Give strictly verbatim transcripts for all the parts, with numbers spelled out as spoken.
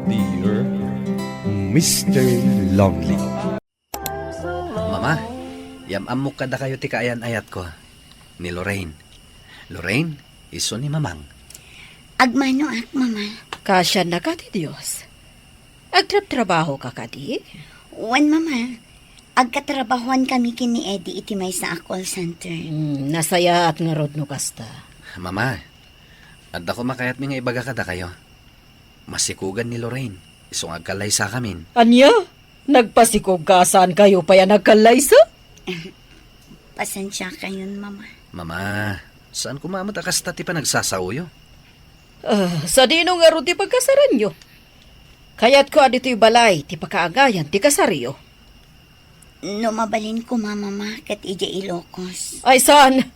Dear Mister Lonely. Mama, yam-ammok kadakayo ti kaayan-ayatko. Ni Lorraine. Lorraine, isu ni Mamang. Agmanoak, Mama. Kasiannaka ti Dios. Agtrabtrabahoka kadi? Wen, Mama. Agkatrabahoan kami ken ni Eddie iti maysa a call center. Hmm, nasayaat ngarud no kasta. Mama, adda koma kayatmi nga ibaga kadakayo. Masikugan ni Lorraine, isu nga agkallaysakamin. Ania? Nagpasikog ka a saankayo pay a nagkallaysa? Pasensiakayon, Mama. Mama, saan koma met a kasta ti panagsasaoyo? Ah, sadino ngarud ti pagkasaranyo? Kayatko a ditoy balay ti pakaangayan ti kasaryo. No mabalin koma, Mama, ket idiay Ilocos. Ay, saan?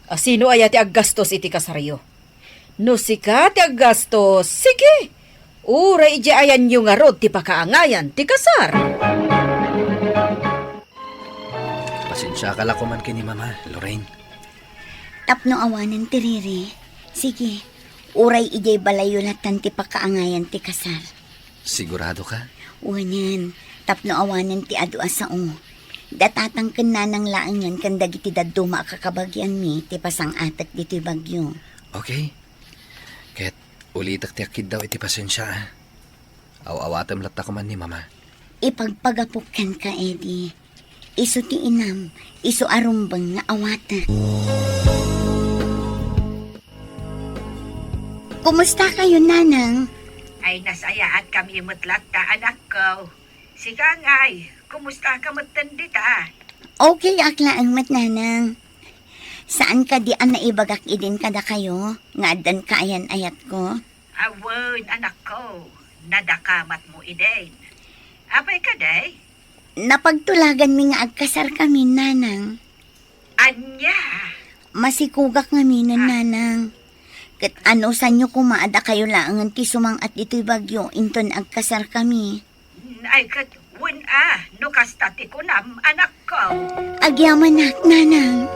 A, sino aya ti aggastos iti kasaryo? No sika ti aggastos, sige! Uray idiay ayanyo ngarud ti pakaangayan ti kasar. Pasensiaka la koman ken ni Mama, Lorraine. Tapno awanen ti riri, sige, uray idiay balayyo latan ti pakaangayan ti kasar. Sigurado ka? Wenen, tapno awanen ti adu a sao. Da tatang ken nanang laengen ken dagiti dadduma a kakabagianmi ti pasang-atek ditoy bagyo. Okay. Ket ulitek ti akkiddaw iti pasensia, a. Aw-awatem latta koman ni Mama. Ipagpagapok kenka, Eddie. Isu ti inam, isu a rumbeng nga awatek. Kumustakayo, Nanang? Ay, nasayaatkami met latta, anakko. Sika ngay, kumustaka metten dita? Okay ak laeng met, Nanang. Saan kadi a naibagak idin kadakayo nga addan kaayan-ayatko? Awen, anakko, nadakamatmo idin. Apay kadi? Napagtulaganmi nga agkasarkami, Nanang. Ania? Masikugak ngaminen, Nanang. Ket anusanyo koma a dakayo laengen ti sumang-at ditoy bagyo inton agkasarkami. Ay, ket wen a, no kasta ti kunam, anakko. Agyamanak, Nanang.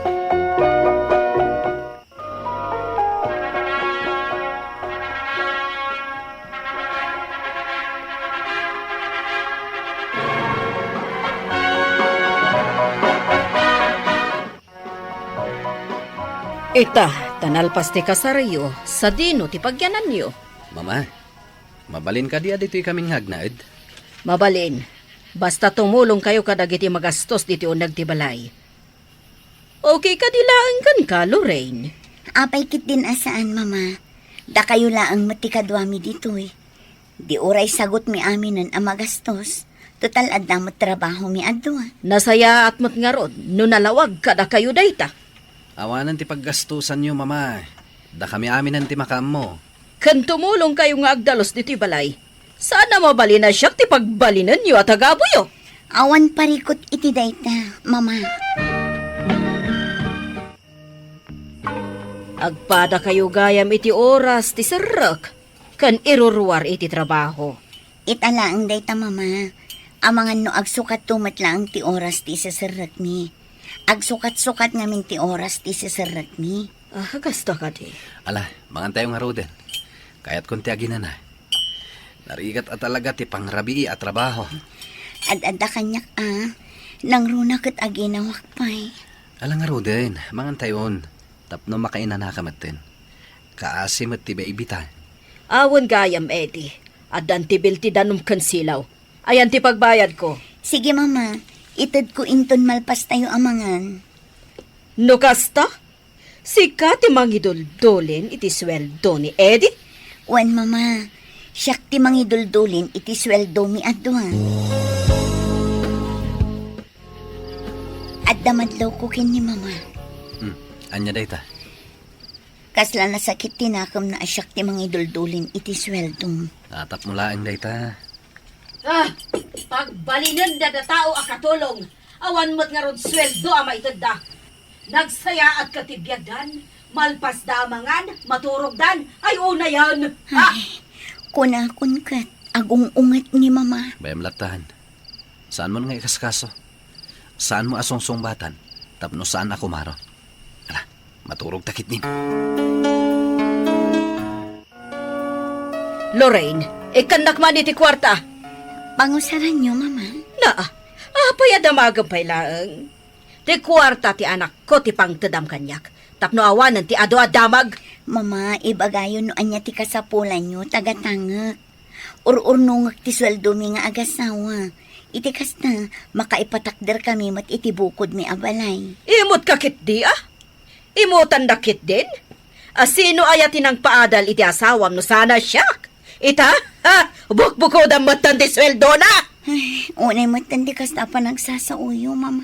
Ita, ta nalpas ti kasaryo, sadino ti pagyananyo? Mama, mabalin kadi a ditoy kami nga agnaed? Mabalin. Basta tumulongkayo kadagiti magastos ditoy uneg ti balay. Okay kadi laeng kenka, Lorraine? Apay ketdin a saan, Mama. Dakayo laeng met ti kaduami ditoy. Di uray sagutmi aminen a magastos. Total, adda met trabahomi a dua. Nasayaat met ngarud no nalawag kadakayo dayta. Awanen ti paggastosanyo, Mama. Dakami aminen ti makaammo. Ken tumulongkayo nga agdalus ditoy balay. Saan a mabalin a siak ti pagbalinenyo a tagabuyo. Awan parikut iti dayta, Mama. Agpadakayo gayam iti oras ti serrek ken iruruar iti trabaho. Ita laeng dayta, Mama. Amangan no agsukatto met laeng ti oras ti iseserrekmi. Agsukat-sukat ngamin ti oras ti iseserrekmi. Ah, kasta kadi. Ala, mangantayo ngaruden. Kayatkon ti aginana. Narigat a talaga ti pangrabii a trabaho. Ad-adda kaniak a. Nangruna ket aginawak pay. Ala ngaruden, mangantayon. Tapno makainanaka metten. Kaasi met ti baby ta. Awan gayam, Eddie. Addan ti bill ti danum ken silaw. Ayan ti pagbayadko. Sige, Mama. Itedko inton malpastayo a mangan. No kasta, sika ti mangiduldulin iti sueldo ni Eddie? Wen, Mama. Siak ti mangiduldulin iti sueldomi a dua. Adda madlawko ken ni Mama. Hmm. Ania dayta? Kasla nasakit ti nakemna a siak ti mangiduldulin iti sueldom. Tapno laeng dayta. Ah, pagbalinenda da tao a katulong, awan met ngarud sueldo a maitedda. Nagsayaatka ti biagdan, malpasda a mangan, maturogdan, ay unayen. Ah! Ay, kunakon ket, agung-unget ni Mama. Bayam lattan. Saanmon nga ikaskaso? Saanmo a sungsungbatan tapno saan a kumaro? Ala, maturog ta kitnim. Lorraine, Ikkannak man iti kuarta. Pangusaranyo, Mama. Naa, apay a damagem pay laeng? Ti kuarta ti anakko ti pangtedam kaniak, tapno awanen ti adu a damag. Mama, ibagayo no ania ti kasapulanyo, tagatangek. Ur-urnongek ti sueldomi nga agasawa. Iti kasta, makaipatakderkami met iti bukodmi a balay. Imot ka ketdi, a? Imotan da ketdin? A, sino aya ti nangpaadal iti asawam no sana siak? Ita? Ha? Bukbukodam metten ti sueldona? Ay, unay metten ti kasta a panagsasaoyo, Mama.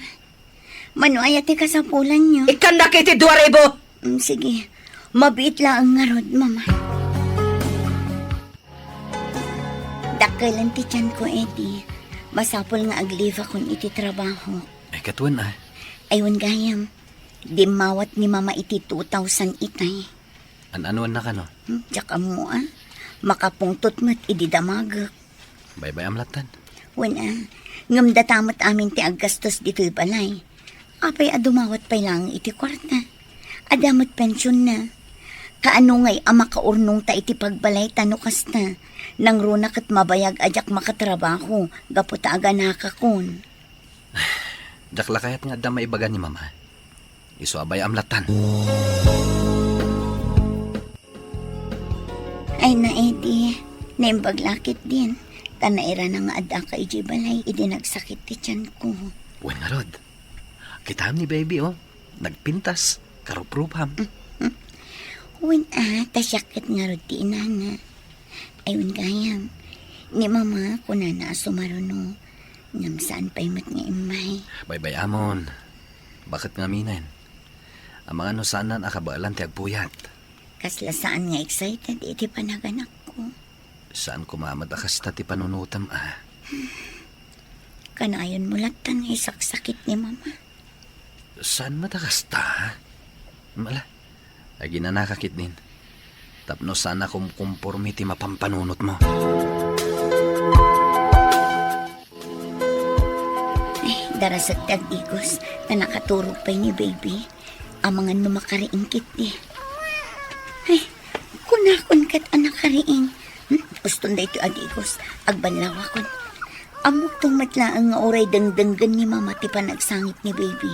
Mano aya ti kasapulanyo? Ikkannak iti dua ribu. Mm, sige. Mabiit laeng ngarud, Mama. Dakkelen ti tianko, Eddie. Masapul nga ag-leave akon iti trabaho. Ay, ket wen, a. Ay, wen gayam. Dimmawat ni Mama iti two thousand itay. An-anuanna kano? Hmm, diak ammo, a. Makapungtot met idi damagek. Baybay-am lattan. Wen, a. Ngem data met amin ti aggastos ditoy balay. Apay a dumawat pay laeng iti kuarta? Adda met pensionna. Kaano ngay a makaurnongta iti pagbalayta no kasta? Nangruna ket mabayag a diak makatrabaho gapu ta aganakakon. Diak la kayat nga adda maibaga ni Mama. Isu a bay-am lattan. Ay na, Eddie. Naimbag la ketdin. Ta nairana nga addaka idiay balay idi nagsakit ti tianko. Wen ngarud. Kitam ni baby, o. Nagpintas. Karuprupam. Mm, mm. Wen, a, ta siak ket ngarud ti inana. Ay, wen gayam. Ni Mama, kunana a sumaruno. Ngem saan pay met nga immay. Baybay-amon. Baket ngaminen. Amangan no saanan a kabaelan ti agpuyat. Kasla saan nga excited iti panaganakko. Saan koma met a kasta ti panunutem, a. Kanayonmo lattan nga isaksakit ni Mama. Saan met a kasta? Mala, aginanaka ketdin. Tapno saan a kumkumpormi ti mapampanunotmo. Ay, darasek ti agdigos, ta nakaturog pay ni baby. Amangan no makariing ketdi. Ay, kunakon ket a nakariing. Hmm? Uston daytoy a digos, agballawakon. Ammokto met laeng nga uray dengdenggen ni Mama ti panagsangit ni baby.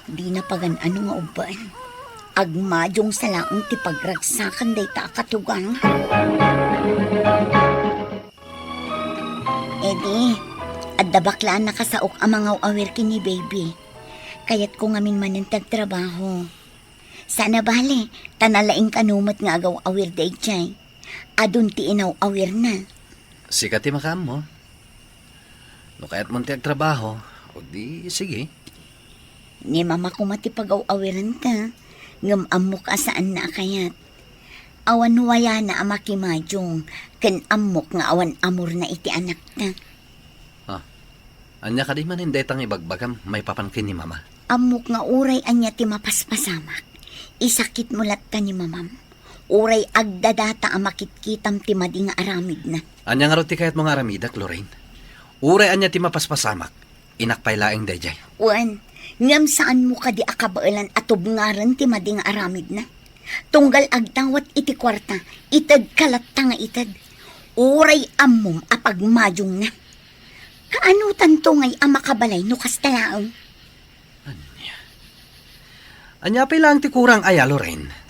Dina pagan-ano nga ubbaen. Agmadiongsa laeng ti pagragsakan dayta a katugang. Eddie, adda baklaan a kasaok a mangaw-awir ken ni baby. Kayatko ngamin manen ti agtrabaho. Saan a bale, ta nalaing kano met nga agaw-awir daydiay. Adun ti inaw-awirna. Sika ti makaammo. No kayatmon ti agtrabaho, o di sige. Ni Mama koma ti pagaw-awirenta, ngem ammok a saanna a kayat. Awan wayana a makimadiong, ken ammok nga awan amorna iti anakta. Ah, ania kadi manen dayta nga ibagbagam maipapan ken ni Mama? Ammok nga uray ania ti mapaspasamak, isakitmo latta ni Mamam. Uray agdadata a makitkitam ti madi nga aramidna. Ania ngarud ti kayatmo nga aramidek, Lorraine? Uray ania ti mapaspasamak, inak pay laeng daydiay. Wen, ngem saanmo kadi a kabaelan a tubngaren ti madi nga aramidna? Tunggal agdawat iti kuarta, itedka latta nga ited. Uray ammom a pagmadiongna. Kaanotanto ngay a makabalay no kasta laeng? Ania? Ania pay laeng ti kurang aya, Lorraine?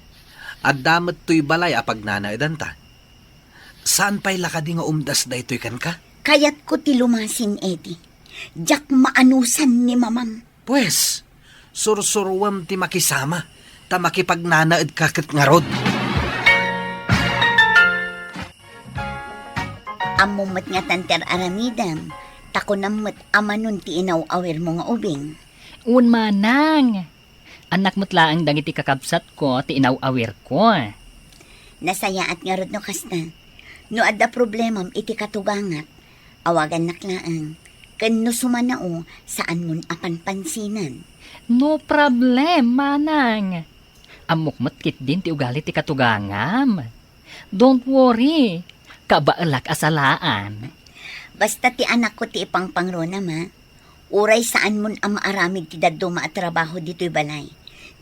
Adda met toy balay a pagnanaedanta. Saan pay la kadi nga umdas daytoy kenka? Kayatko ti lumasin, Eddie. Diak maanusan ni Mamam. Pues, sursuruem ti makisama, ta makipagnanaedka ket ngarud. Ammom met nga tanter aramidem, ta kunam met a manon ti inaw-awirmo nga ubing. Wen, manang. Annak met laeng dagiti kakabsatko ti inaw-awirko. Nasayaat ngarud no kasta. No adda problemam iti katugangak, awagannak laeng. Ken no sumanao, saanmon a panpansinan. No problem, manang. Ammok met ketdin ti ugali ti katugangam. Don't worry, kabaelak a salaan. Basta ti anakko ti ipangpangrunam, a. Uray saanmon a maaramid ti dadduma a trabaho ditoy balay.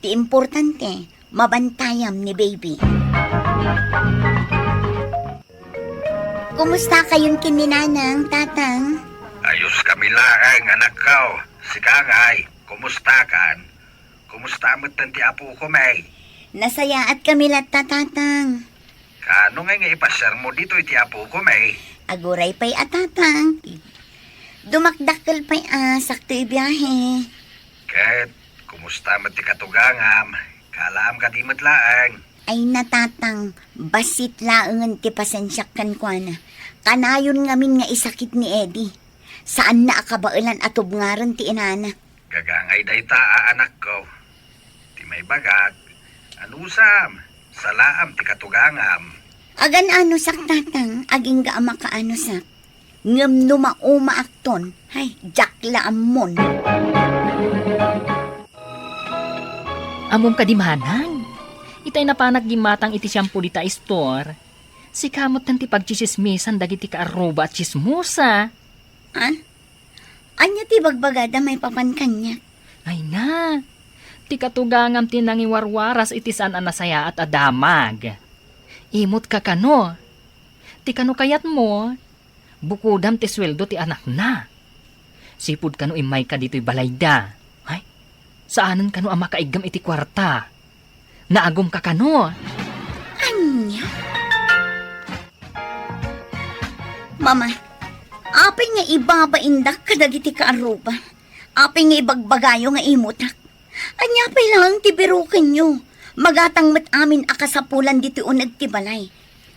Ti importante, mabantayam ni baby. Kumusta kayon ken ni Nanang, Tatang? Ayos kami laeng, anakko. Sika ngay, kumusta kan? Kumusta met ti apoko, May? Nasayaat kami latta, Tatang. Kaano ngay nga ipasiarmo ditoy ti apoko, May? Aguray pay a, Tatang. Dumakdakkel pay a sakto ibiahe. Ket, kumusta met ti katugangam? Kaalaam kadi met laeng? Ay na, Tatang, bassit laengen ti pasensiak kenkuana. Kanayon ngamin nga isakit ni Eddie. Saanna a kabaelan a tubngaren ti inana. Gagangay dayta a anakko. Ti maibagak, anusam, salaam ti katugangam. Agan-anusak, Tatang, agingga a makaanusak. Ngem no maumaakton, hay, diak la ammon. Ammom kadi, Manang? Itay napanak gimmatang iti shampoo dita store. Sika metten ti pagtsismismisan dagiti kaarruba a tsismosa. Ha? Ania ti bagbagada maipapan kaniak? Ay na, ti katugangam ti nangiwarwaras iti saan a nasayaat a damag. Imot ka kano. Ti kano kayatmo, bukodam ti sueldo ti anakna. Sipud kano immayka ditoy balayda. Ay, saanen kano a makaiggem iti kuarta. Naagumka kano? Ania? Mama, apay nga ibabaindak kadagiti kaarruba? Apay nga ibagbagayo nga imutak? Ania pay laeng ti birokenyo? Magatang met amin a kasapulan ditoy uneg ti balay.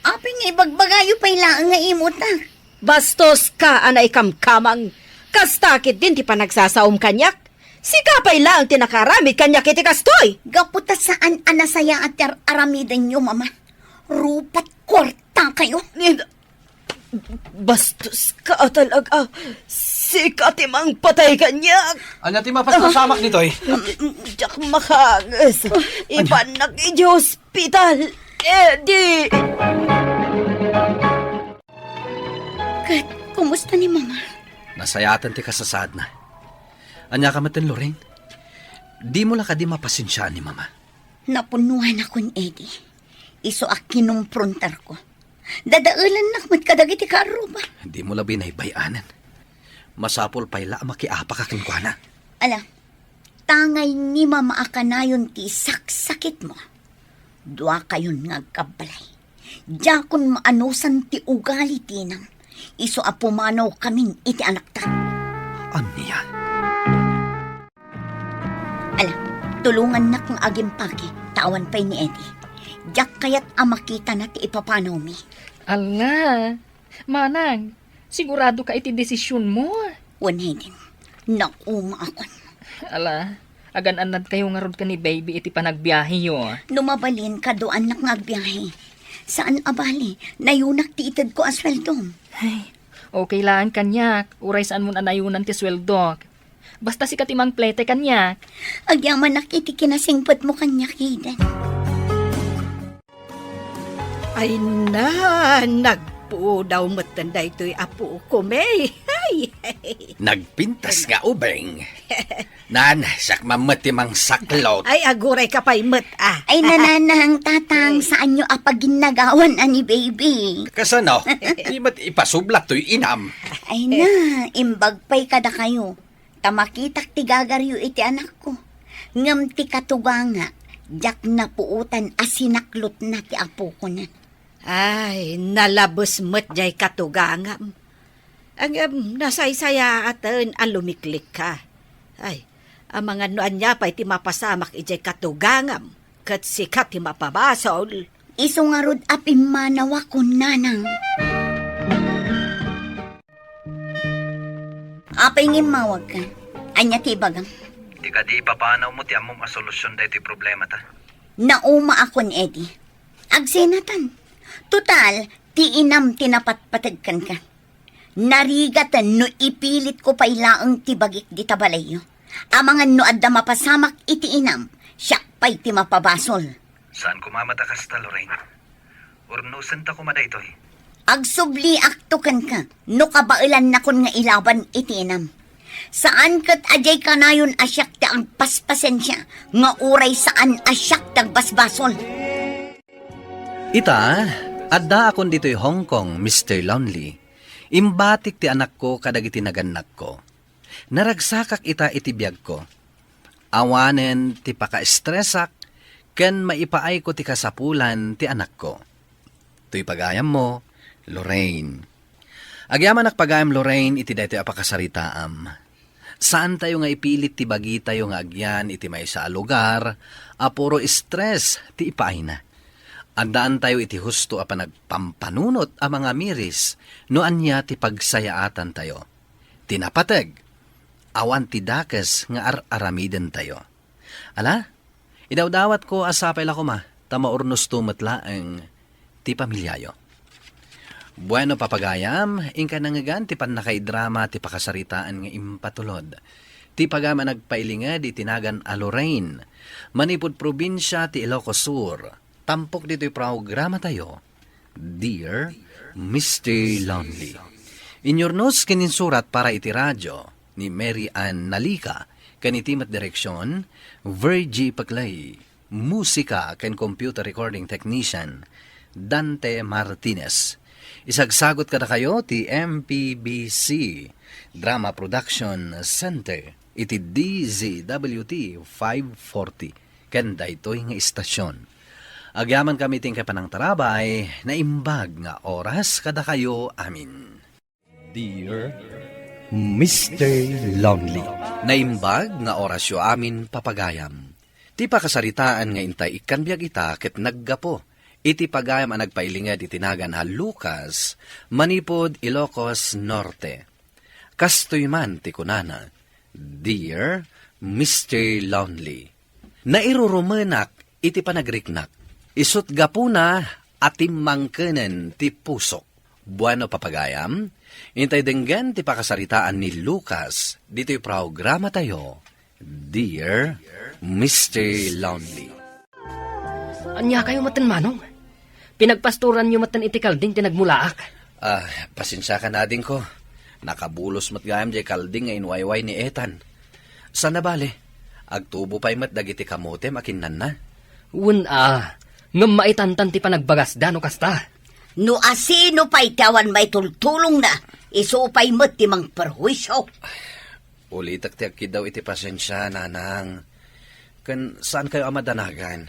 Apay nga ibagbagayo pay laeng nga imutak? Bastoska a naikamkamang. Kasta ketdin ti panagsasaom kaniak. Sika pay laeng ti nakaaramid kaniak iti kastoy. Gapu ta saan a nasayaat ti ar-aramidenyo, Mama. Rupat kuartakayo. Ni-, bastoska talaga. Sika ti mangpatay kaniak. Ania ti mapasamak ditoy? Mm, diak makaanges. Ania? Ibannak idiay ospital. Eddie! Ket, kumusta ni Mama? Nasayaatan ti kasasaadna. Ania ka metten, Lorraine? Dimo la kadi mapasensiaan ni Mama? Napunnuanakon, Eddie. Isu a kinumprontarko. Dadaelannak met kadagiti kaarruba. Dimo la binaybay-anen. Masapul pay la a makiapaka kenkuana. Ala, tangay ni Mama a kanayon ti saksakitmo. Duakayon nga agkabbalay. Diakon maanusan ti ugali ti inam. Isu a pumanawkamin iti anakta. Ania? Ala, tulongannak nga agimpake, ta awan pay ni Eddie. Diak kayat a makitana ti ipapanawmi. Ala, Manang, sigurado ka iti desisionmo? Wen, Hayden, naumaakon. Ala, agan-annadkayo ngarud ken ni Baby iti panagbiaheyo. No mabalin, kaduaannak nga agbiahe. Saan a bali, nayunak ti itedko a sueldom. Ay, okay laeng kaniak, uray saanmon a nayunan ti sueldok. Basta sika ti mangplete kaniak. Agyamanak iti kinasingpetmo kaniak, Hayden. Ay na, nagpudaw metten daytoy a pukom, eh. Ay, ay. Nagpintas nga ubing. Nan, siak man met ti mangsaklot. Ay, aguray ka pay met, ah. Ay, nananang tatang, saanyo a paginnagawan a ni baby? Kasano? Di met ipasublat toy inam. Ay na, imbag pay kadakayo. Ta makitak ti gagaryo iti anakko. Ngem ti katuganga, diak napuotan a sinaklotna ti apokona. Ay, nalabes met jay katugangam. Ngem nasaysayaaten a lumiklikka. Ay, amangan no ania pay ti mapasamak idiay katugangam, ket sika ti mapabasol. Isu ngarud a pimmanawakon, nanang. Apay nga immawagka? Ania ti ibagam? Di kadi ipapanawmo ti ammom a solusion daytoy problemata? Naumaakon, Eddie. Agsenatan. Total, ti inam ti napatpateg kenka. Narigaten no ipilitko pay laeng ti bagik dita balayyo. Amangan no adda mapasamak iti inam, siak pay ti mapabasol. Saan koma met a kasta, Lorraine. Urnosenta koma daytoy. Agsubliakto kenka no kabaelannakon nga ilaban iti inam. Saan ket a diay kanayon a siak ti agpaspasensia nga uray saan a siak ti agbasbasol. Ita, Addaakon ditoy Hong Kong, Mister Lonely. Imbatik ti anakko kadagiti nagannakko. Naragsakak ita iti biagko. Awanen ti pakaestresak ken maipaayko ti kasapulan ti anakko. Toy pagayammo, Lorraine. Agyamanak pagayam, Lorraine, iti daytoy a pakasaritaam. Saantayo nga ipilit ti bagitayo nga agyan iti maysa a lugar a puro stress ti ipaayna. Addaantayo iti husto a panagpampanunot a mangamiris no ania ti pagsayaatantayo. Ti napateg, awan ti dakes nga ar-aramidentayo. Ala, idawdawatko a sapay la koma, ta maurnosto met laeng ti pamiliayo. Bueno, papagayam, inka nangngegan ti pannakaidrama ti pakasaritaan nga impatulod. Ti pagayam a nagpailinged iti nagan a Lorraine, manipud probinsia ti Ilocos Sur. Tampok ditoy programatayo, Dear Mister Lonely. Inyurnos ken insurat para iti radio ni Mary Ann Nalica, ken iti met direksion, Virgie Paclay. Musika ken computer recording technician, Dante Martinez. Isagsagot kadakayo ti M P B C Drama Production Center iti D Z W T five forty ken daytoy nga istasyon. Agyamankami ti inkay panangtarabay, naimbag nga oras kadakayo amin. Dear Mister Lonely. Naimbag nga orasyo amin, papagayam. Ti pakasaritaan nga intay ikkan biag ita ket naggapu iti pagayam a nagpailinged iti nagan a Lucas, manipud Ilocos Norte. Kastoy man ti kunana, Dear Mister Lonely. Nairurumenak iti panagriknak. Isut' gapuna a timmangkenen ti pusok. Bueno, papagayam, intay denggen ti pakasaritaan ni Lucas ditoy programatayo, Dear Mister Lonely. Ania kayo metten, Manong? Pinagpastoranyo metten iti kalding ti nagmulaak. Ah, pasensiakan, adingko. Nakabulos met gayam jay kalding nga inwayway ni Ethan. Sana bale, agtubo pay met dagiti kamotem a kinnanna. Wen a, ngem maitantan ti panagbagasda no kasta. No asino pay ti awan maitultulongna, isu pay met ti mangperhuisio. Ulitek ti agkiddaw iti pasensia, nanang. Ken saankayo a madanagan.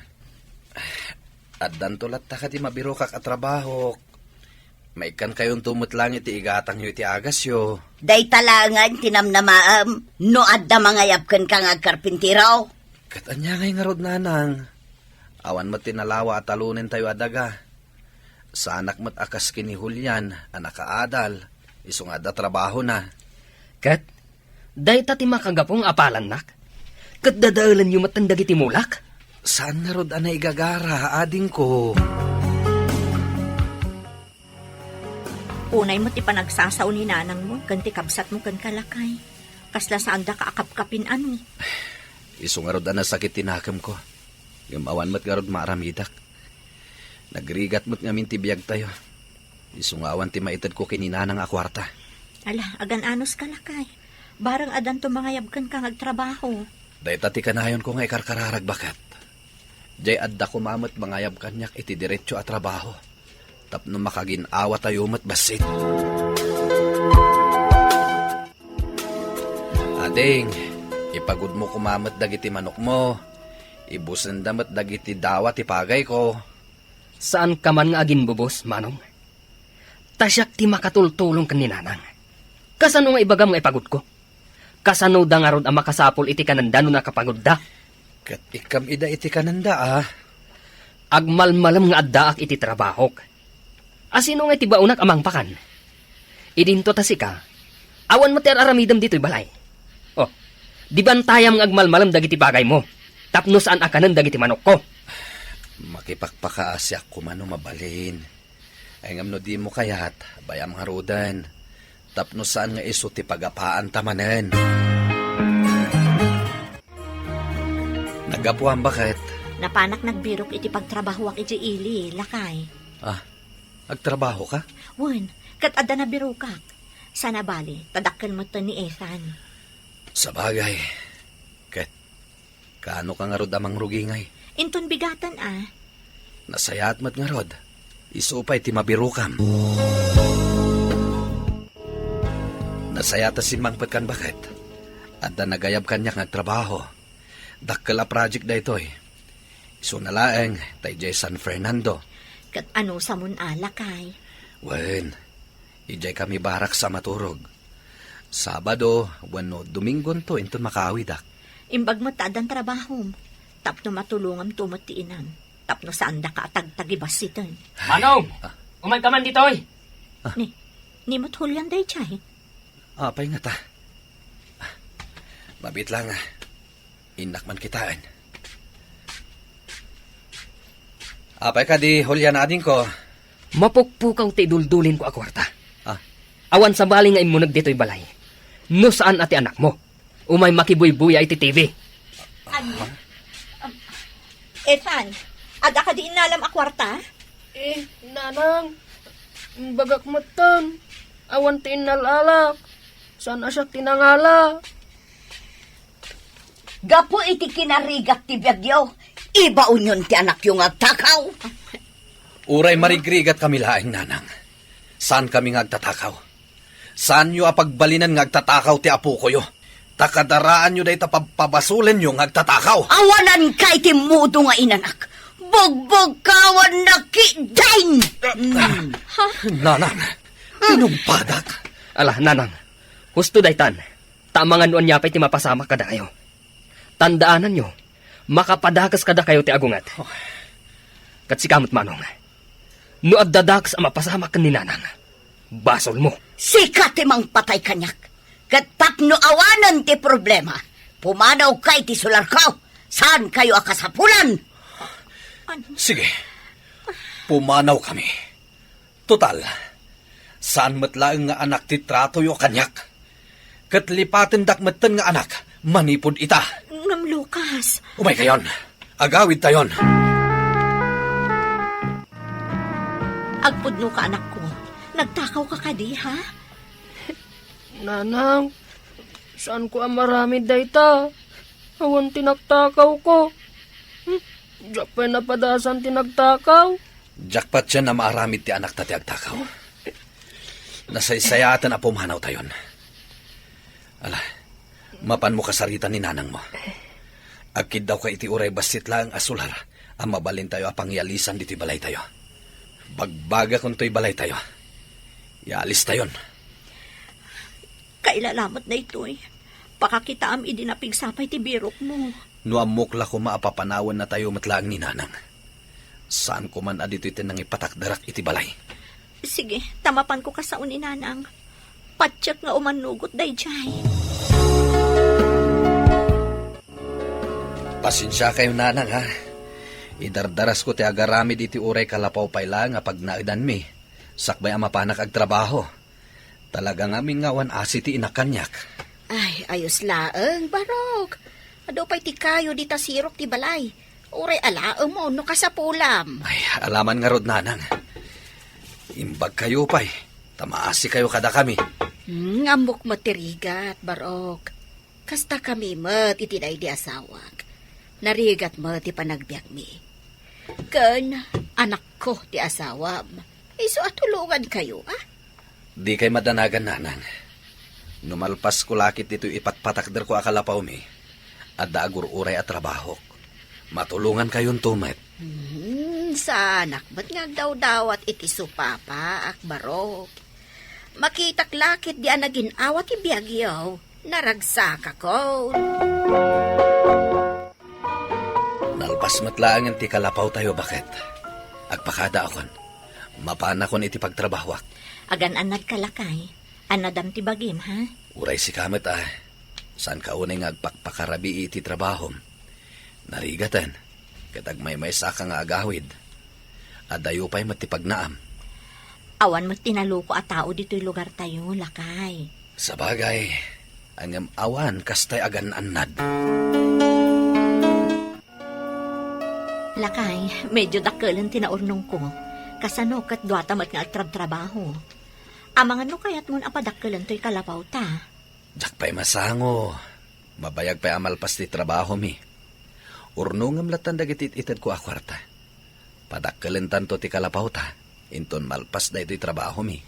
Addanto latta kadi mabirokak a trabahok. Maikkankayonto met laeng iti igatangyo iti agasyo. Dayta laengen ti namnamaem no adda mangayab kenka nga agkarpintero. Ket ania ngay ngarud, nanang? Awan met ti nalawa a talonentayo a daga. Saanak met a kas ken ni Julian a nakaadal, isu nga adda trabahona. Ket dayta ti makagapu nga apalannak, ket dadaelenyo metten dagiti mulak? Saan ngarud a naigagara, adingko. Unay met ti panagsasao ni nanangmo ken ti kabsatmo kenka, lakay. Kasla saandaka a kapkapin, ano? Isu ngarud a nasakit ti nakemko. Ngem awan met ngarud maaramidak. Nagrigat met ngamin ti biagtayo. Isu nga awan ti maitedko ken ni nanang a kuarta. Ala, agan-anos ka, lakay. Bareng addanto mangayab kenka nga agtrabaho. Dayta ti kanayonko nga ikarkararag, baket. Jay adda koma met mangayab kaniak iti diretso a trabaho tapno makagin-awatayo met bassit. Ading, ipagudmo koma met dagiti manokmo. Ibusenda met dagiti dawa ti pagayko. Saanka man nga aginbubos, Manong. Ta siak ti makatultulong ken ni Nanang. Kasano nga ibagam nga ipagudko? Kasanoda ngarud a makasapul iti kanenda no nakapagudda? Ket ikkam ida iti kanenda, a? Agmalmalem nga addaak iti trabahok. Asino nga iti baonak a mangpakan? Idinto ta sika, awan met ti ar-aramidem ditoy balay. Oh, di bantayam nga agmalmalem dagiti bagaymo, tapno saan a kanen dagiti manokko. Makipakpakaasiak koma no mabalin. Ay ngem no dimo kayat, bayam ngaruden, tapno saan nga isu ti pagapaanta manen. Naggapuam, baket? Napanak nagbirok iti pagtrabahoak idiay ili, lakay. Ah, agtrabahoka? Wen, ket adda nabirokak. Sana bali, ta dakkel metten ni Ethan. Sabagay, ket kaano ka ngarud a mangrugi ngay? Inton bigaten, a. Nasayaat met ngarud. Isu pay ti mabirokam. Nasayaat a simmangpet kan baket. Adda nagayab kaniak nga agtrabaho. Dakkel a project daytoy. Isuna laeng ta idiay San Fernando. Ket anusamon a, lakay? Wen, idiay kami barracks a maturog. Sabado wenno Domingonto inton makaawidek. Imbag met ta addan trabahom, tapno matulongamto met ti inam, tapno saandaka a tagtagibassiten. Ay. Manong! Ah. Umayka man ditoy! Ah. Ni, ni met Julian daydiay? Apay ngata? Mabiit laeng. Innak man kitaen. Apay kadi, Julian, adingko? Mapukpukaw ti iduldulinko a kuarta. Ah. Awan sabali nga immuneg ditoy balay. No saan a ti anakmo, umay makibuybuya iti T V. Ania? Um, Ethan, adda kadi innalam a kuarta? Eh, nanang, imbagak metten, awan ti innal-alak. Saan a siak ti nangala? Gapu iti kinarigat ti biagyo, ibaonyon ti anakyo nga agtakaw. Uray marigrigat kami laeng, nanang. Saan kami nga agtatakaw? Saanyo a pagbalinen nga agtatakaw ti apokoyo? Ta kadaraanyo dayta pabpabasolenyo nga agtatakaw. Awananka iti mudo nga inanak. Bugbugkawannak ketdin! Mm. Nanang, tinungpadak. Ala, nanang. Husto daytan. Ta amangan no ania pay ti mapasamak kadakayo. Tandaananyo, makapadakes kadakayo ti agunget. Ket sika met, manong, no adda dakes a mapasamak ken ni nanang, basolmo. Sika ti mangpatay kaniak. Ket tapno awanen ti problema, pumanawka iti solarko. Saankayo a kasapulan. Ano? Sige. Pumanawkami. Total, saan met laeng nga anak ti tratoyo kaniak. Ket lipatendak metten nga anak manipud ita. Ngem Lucas. Umaykayon. Agawidtayon. Agpudnoka, anakko. Nagtakawka kadi, ha? Nanang, saanko a maaramid dayta. Awan ti nagtakawko. Hmm, diak pay napadasan ti nagtakaw. Diak patien a maaramid ti anakta ti agtakaw. Nasaysayaaten a pumanawtayon. Ala, mapanmo kasaritan ni nanangmo. Agkiddawka iti uray bassit laeng a solar a mabalintayo a pangyalisan ditoy balaytayo. Bagbagakon toy balaytayo. Yaalistayon. Kailalamet daytoy. Pakakitaam idi napigsa pay ti birokmo. No ammok la koma a papanawennatayo met laeng ni nanang. Saanko man a ditoy ti nangipatakderak iti balay. Sige, ta mapanko kasao ni nanang. Patiek nga umannugot daydiay. Pasensiakayo, nanang, ha. Idardarasko ti agaramid iti uray kalapaw pay laeng a pagnaedanmi, sakbay a mapanak agtrabaho. Talaga ngamin nga awan asi ti inak kaniak. Ay, ayos laeng, Barok. Adu pay ti kayo dita sirok ti balay. Uray alaem no kasapulam. Ay, alaman ngarud, nanang. Imbagkayo pay, ta maasikayo kadakami. Hmm, ammok met ti rigat, Barok. Kasta kami met iti daydi asawak. Narigat met ti panagbiagmi. Ken anakko ti asawam. Isu a tulongankayo, a? Dikay madanagan, nanang. No malpasko la ket ditoy ipatpatakderko a kalapawmi, adda agur-uray a trabahok. Matulongankayonto met. Hmm, saanak met nga agdawdawat iti supapaak, Barok. Makitak la ketdi a nagin-awa ti biagyo, naragsakakon. Nalpas met laengen ti kalapawtayo, baket. Agpakadaakon. Mapanakon iti pagtrabahoak. Agan-annadka, lakay. Annadam ti bagim, ha? Uray sika met, a. Saanka unay nga agpakpakarabii iti trabahom. Narigaten, ket agmaymaysaka nga agawid. Adayo pay met ti pagnaam. Awan met ti naloko a tao ditoy lugartayo, lakay. Sabagay, ngem awan kastay agan-annad. Lakay, medyo dakkelen ti naurnongko. Kasano ket duata met nga agtrabtrabaho. Amangan no kayatmon a padakkelen toy kalapawta. Diak pay masango. Mabayag pay a malpas ti trabahomi. Urnongem lattan dagiti it-itedko a kuarta. Padakkelentanto ti kalapawta. inton malpas daytoy trabahomi.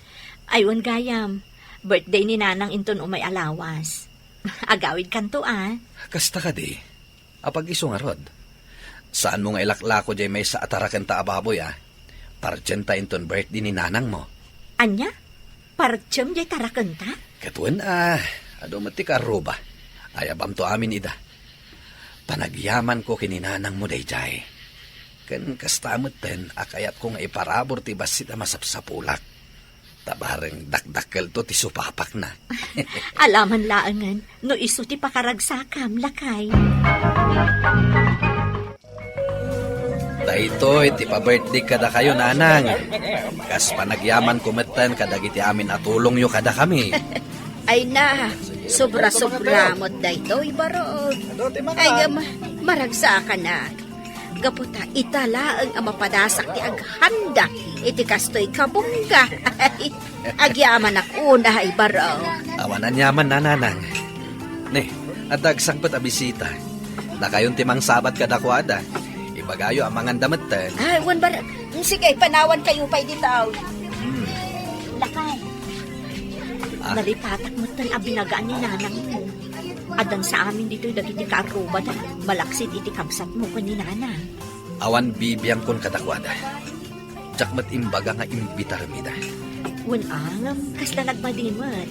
Ay, wen gayam, birthday ni Nanang inton umay a lawas. Agawidkanto, a. Kasta kadi, apag-isu ngarud. Saanmo nga ilaklako jay maysa a tarakenta a baboy, a. Partienta inton birthday ni Nanangmo. Ania? Partiem jay tarakenta? Ket wen, a, adu met ti kaarruba. Ayabamto amin ida. Panagyamanko ken ni Nanangmo dayjay. Ken kasta metten a kayatko nga iparabur ti bassit a masapsapulak. Ta bareng dakdakkelto ti supapakna. Alaman laengen no isu ti pakaragsakam, lakay. Daytoy ti pa-birthday kadakayo, Nanang. Kas panagyamanko metten kadagiti amin a tulongyo kadakami. Ay na, sobra-sobra met daytoy, Barok. Ay, ngem, maragsakanak. Gapu ta ita laeng a mapadasak ti aghanda iti kastoy kabungga. Agyamanak unay, Barok. Awan aniaman, Nanang. Ne, adda agsangpet a bisita. Dakayon ti mangsabat kadakuada. Ibagayo a manganda metten. Ay, wen, Barok. Sige, panawankayo pay dita. Hmm. Lakay. Ah. Nalipatak metten a binagaan ni Nanangmo. Addan sa amin ditoy dagiti kaarrubada, malaksid iti kabsatmo ken ni Nanang. Awan bibiangkon kadakuada. Diak met imbaga nga imbitarem ida. Wen, a, ngem kasla nagmadi met.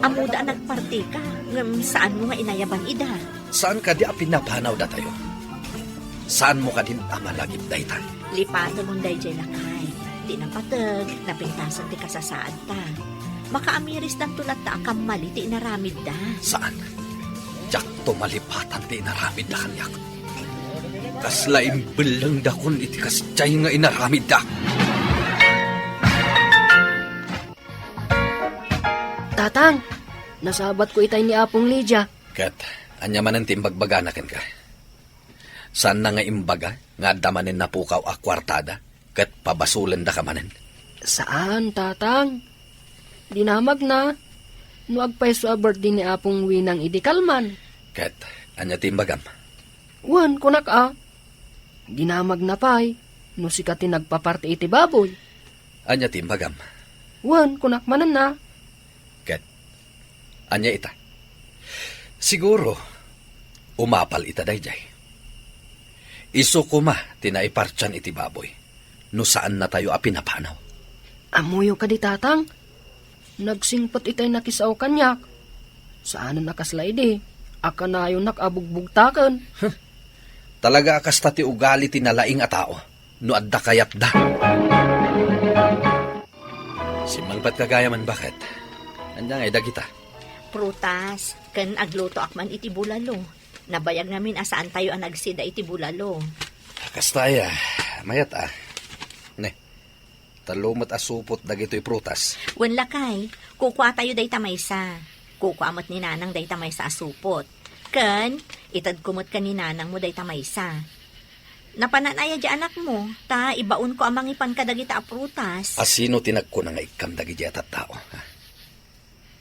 Ammoda a nagpartika, ngem saanmo nga inayaban ida. Saan kadi a pinapanawdatayo? Saanmo kadin a malagip dayta? Lipatemon dayjay, lakay. Ti napateg, napintasan ti kasasaadta. Makaamiristanto latta a kammali ti inaramidda. Saan? Diakto malipatan ti inaramidda kaniak. Kasla imbellengdakon iti kasdiay nga inaramidda. Tatang, nasabatko itay ni Apong Lydia. Ket ania manen ti imbagbagana kenka? Saanna nga imbaga nga adda manen napukaw a kuartada ket pabasolendaka manen? Saan, Tatang. Dinamagna no agpayso a birthday ni Apong Winang idi kalman. Ket ania ti imbagam? Wen, kunak a, dinamagna pay no sika ti nagpaparti iti baboy. Ania ti imbagam? Wen, kunak manen a. Ket ania ita? Siguro, umapal ita dayjay. Isu koma ti naipartian iti baboy no saannatayo a pinapanaw. Ammoyo kadi, Tatang? Nagsingpet itay nakisao kaniak. Saanen a kasla idi a kanayonak a bugbugtaken. Huh. Talaga a kasta ti ugali ti nalaing a tao no adda kayatda. Simmangpetka gayam, baket. Ania ngay dagita? Prutas, ken aglutoak man iti bulalo. Nabayag ngamin a saantayo a nagsida iti bulalo. Kasta aya, mayat a. Ne, tallo met a supot dagitoy prutas. Wen, lakay, kukuatayo dayta maysa. Kukua met ni Nanang dayta maysa a supot. Ken, itedko met ken ni Nanangmo dayta maysa. Napanan aya di anakmo, ta ibaonko a mangipan kadagita a prutas. A sino ti nagkuna nga ikkam dagiti a tattao, ha?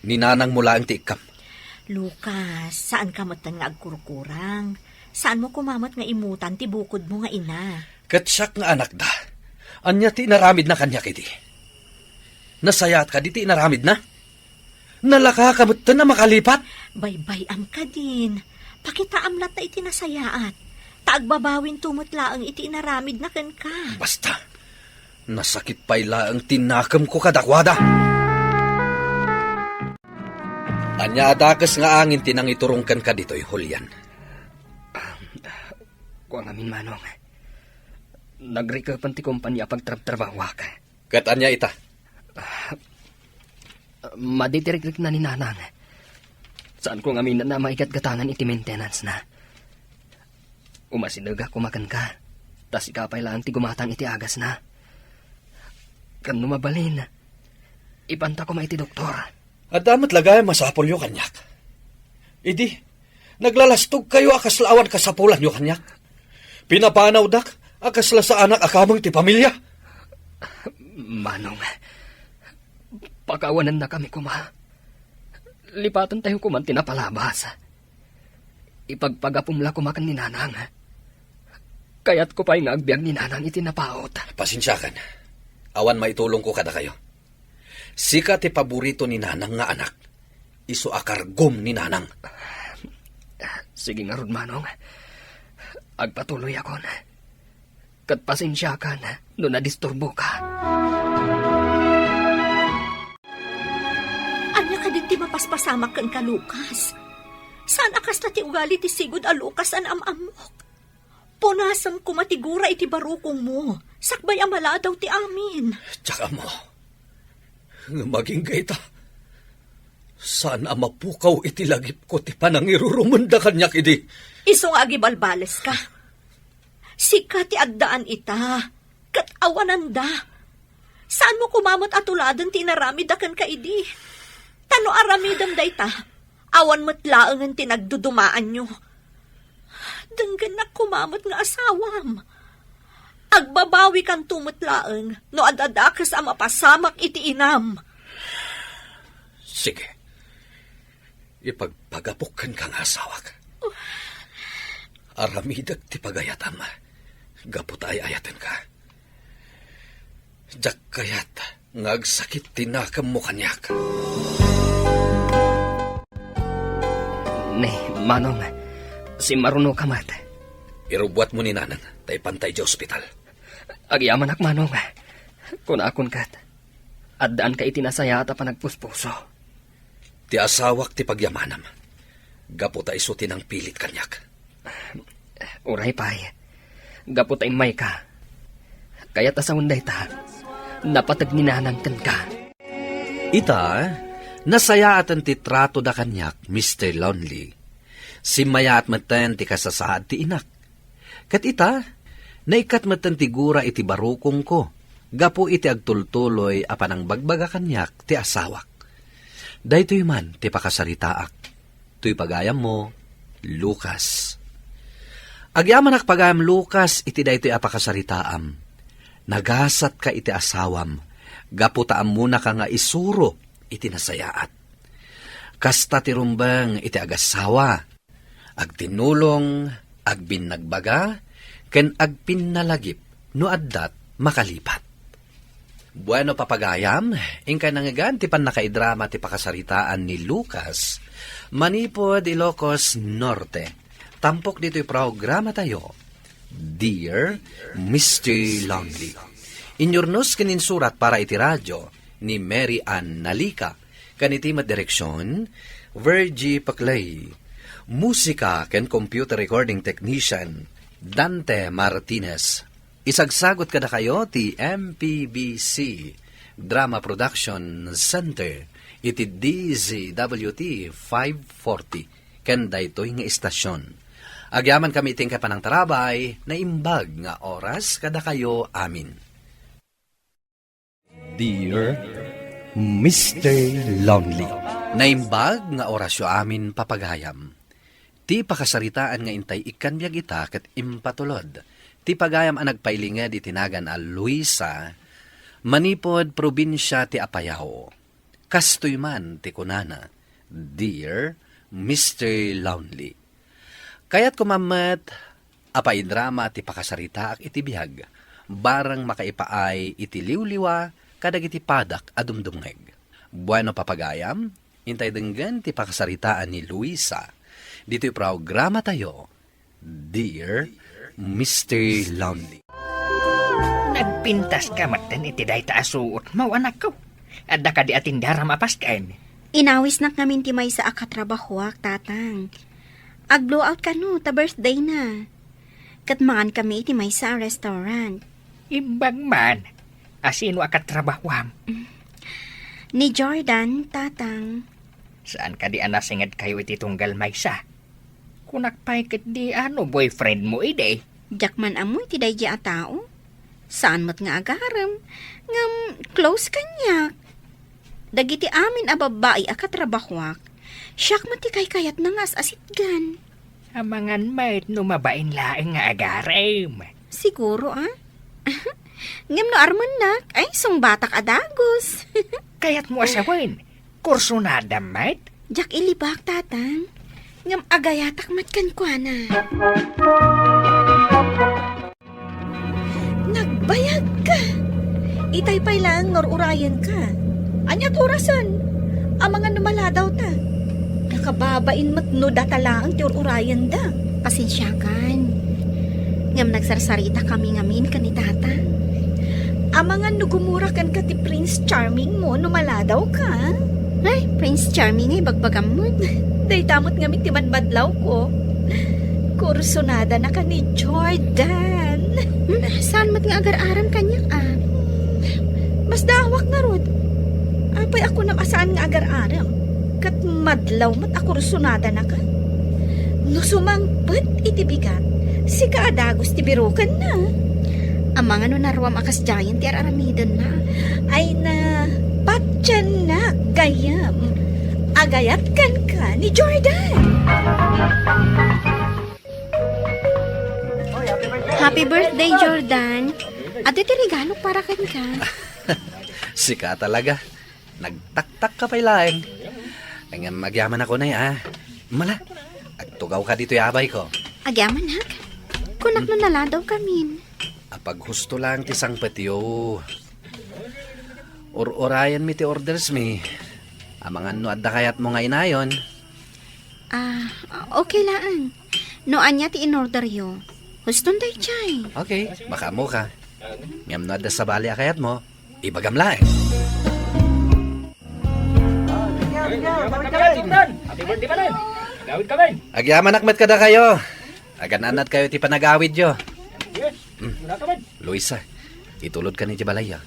Ni Nanangmo laeng ti ikkam. Lucas, saanka metten nga agkurkurang. Saanmo koma met nga imutan ti bukodmo nga ina. Ket siak nga anakda, ania ti inaramidna kaniak idi? Nasayaat kadi ti inaramidna? Nalakaka metten a makalipat? Baybay-am kadin. Pakitaam latta iti nasayaat. Ta agbabawinto met laeng iti inaramidna kenka. Basta, nasakit pay laeng ti nakemko kadakuada. Ania a dakes nga angin ti nangiturong kenka ditoy, Julian? Kua ngamin, Manong. Nagrikepen ti kompania a pagtrabtrabahuak. Ket ania ita? Madi ti rikrikna ni Nanang. Saanko ngamin a maigatgatangan iti maintenance-na. Umasidegak koma kenka, ta sika pay laeng ti gumatang iti agasna. Ken no mabalin, ipanta koma iti doktor. Adda met la gayam masapulyo kaniak. Idi, naglalastogkayo a kasla awan kasapulanyo kaniak. Pinapanawdak a kasla saanak a kameng ti pamilia. Manong, pakawanennakami koma. Lipatentayo koman ti napalabas. Ipagpagapom la koma ken ni Nanang. Kayatko pay nga agbiag ni Nanang iti napaut. Pasensiakan. Awan maitulongko kadakayo. Sika ti paborito ni Nanang nga anak. Isu a kargom ni Nanang. Sige ngarud, Manong. Agpatuloyakon. Ket pasensiakan no nadisturboka. Ania kadin ti mapaspasamak kenka, Lucas? Saan a kasta ti ugali ti sigud a Lucas a naam-ammok. Punasen koma ti gura iti barukongmo, sakbay a maladaw ti amin. Diak ammo. Ngem agingga ita, saan a mapukaw iti lagipko ti panangirurumenda kaniak idi. Isu nga agibalbaleska. Sika ti addaan ita, ket awananda. Saanmo koma met a tuladen ti inaramidda kenka idi. Ta no aramidem dayta, awan met laengen ti nagdudumaanyo. Denggennak koma met nga asawam. Agbabawikanto met laeng no ad-adakes a mapasamak iti inam. Sige. Ipagpagapok kenka nga asawak. Aramidek ti pagayatam gapu ta ay-ayatenka. Diak kayat nga agsakit ti nakemmo kaniak. Ne, Manong, simmarunoka met. Irubbuatmo ni Nanang, ta ipanta idiay ospital. Agyamanak, Manong. Kunakon ket, addaanka iti nasayaat a panagpuspuso. Ti asawak ti pagyamanam, gapu ta isu ti nangpilit kaniak. Uray pay, gapu ta immayka. Kayat a sawen dayta, napateg ni Nanang kenka. Ita, nasayaaten ti tratoda kaniak, Mister Lonely. Simmayaat metten ti kasasaad ti inak. Ket ita, naikkat metten ti gura iti barukongko, gapu iti agtultuloy a panangbagbaga kaniak ti asawak. Daytoy man ti pakasaritaak. Toy pagayammo, Lucas. Agyamanak pagayam, Lucas, iti daytoy a pakasaritaam. Nagasatka iti asawam, gapu ta ammonaka nga isuro iti nasayaat. Kasta ti rumbeng iti agasawa, agtinnulong, agbinnagbaga, ken agpinnalagip no addat makalipat. Bueno, papagayam, inkay nangngegan ti pannakaidrama ti pakasaritaan ni Lucas manipud Ilocos Norte. Tampok ditoy programatayo, Dear Mister Lonely. Inyurnos ken insurat para iti radio ni Mary Ann Nalica. Ken iti met direksion, Virgie Paclay. Musika ken computer recording technician, Dante Martinez. Isagsagot kadakayo ti M P B C Drama Production Center iti D Z W T five forty ken daytoy nga istasion. Agyamankami iti inkay panangtarabay, naimbag nga oras kadakayo amin. Dear Mister Lonely. Naimbag nga orasyo amin, papagayam. Ti pakasaritaan nga intay ikkan biag ita ket impatulod ti pagayam a nagpailinged iti nagan a Luisa, manipud probinsia ti Apayao. Kastoy man ti kunana, Dear Mister Lonely. Kayatko man met a paidrama ti pakasaritaak iti biag, bareng makaipaay iti liwliwa kadagiti padak a dumdumngeg. Bueno, papagayam, intay denggen ti pakasaritaan ni Luisa. Ditoy programatayo, Dear Mister Lonely. Nagpintaska metten iti dayta a suotmo, anakko. Adda kadi a tindaram a pasken? Inawisnak ngamin ti maysa a katrabahoak, Tatang. Ag-blowout kano ta birthdayna. Ket mangankami iti maysa a restaurant. Imbag man. A sino a katrabahoam? Ni Jordan, Tatang. Saan kadi a nasingedkayo iti tunggal maysa? Kunak pay ketdi a no boyfriendmo idi. Diak man ammo iti daydiay a tao. Saan met nga agarem, ngem close kaniak. Dagiti amin a babbai a katrabahoak, siak met ti kaykayatna nga as-asitgan. Amangan met no mabain laeng nga agarem. Siguro, a? Ngem no armennak, ay, sungbatak a dagus. Kayatmo a sawen, kursunada met? Diak ilibak, Tatang. Ngem agayatak met kenkuana. Nagbayagka! Itay pay laeng nga ur-urayenka. Ania ti orasen? Amangan no maladaw ta. Nakababain met no data laeng ti ur-urayenda. Pasensiakan. Ngem nagsarsarita kami ngamin ken ni Tata. Amangan no gumura kenka ti Prince Charming mo no maladaw ka. Ay, Prince Charming ay bagbagam met. Dayta met ngamin ti madmadlaw ko. Kursunada na ka ni Jordan. Hmm, saan met nga agar-arem kaniak, ah? Mas daawak ngarud. Apay a kunam a saan nga agar-arem? Ket madlaw met a kursunada na ka? No sumangpet iti bigat, sika a dagus ti birokenna. Amangan no naruam a kasdiayen ti ar-aramidenna. Ay na, patiennak, gayyem. Agayat kenka ni Jordan. Happy birthday, Jordan. Adu ti regalok para kenka. Sika talaga. Nagtaktak ka pay laeng. Ngem agyamanak unay, ah. Mala, agtugaw ka ditoy abay ko. Agyamanak? Kunak no naladaw kamin. Apaghusto lang ti sangpetyo. Ur-urayenmi ti orders mi. Amangan no adda kayatmo nga inayon. Ah, okay laeng. No ania ti inorderyo, huston daydiay. Okay, makaammo ka. Ngem no adda sabali a kayatmo, ibagam laeng. Happy birthday, Manong! Agawid ka, man! Agyamanak met kadakayo. Agan-anat kayo ti panagawidyo. Yes, wala ka, man. Luisa, itulod ka ni di balay, ah.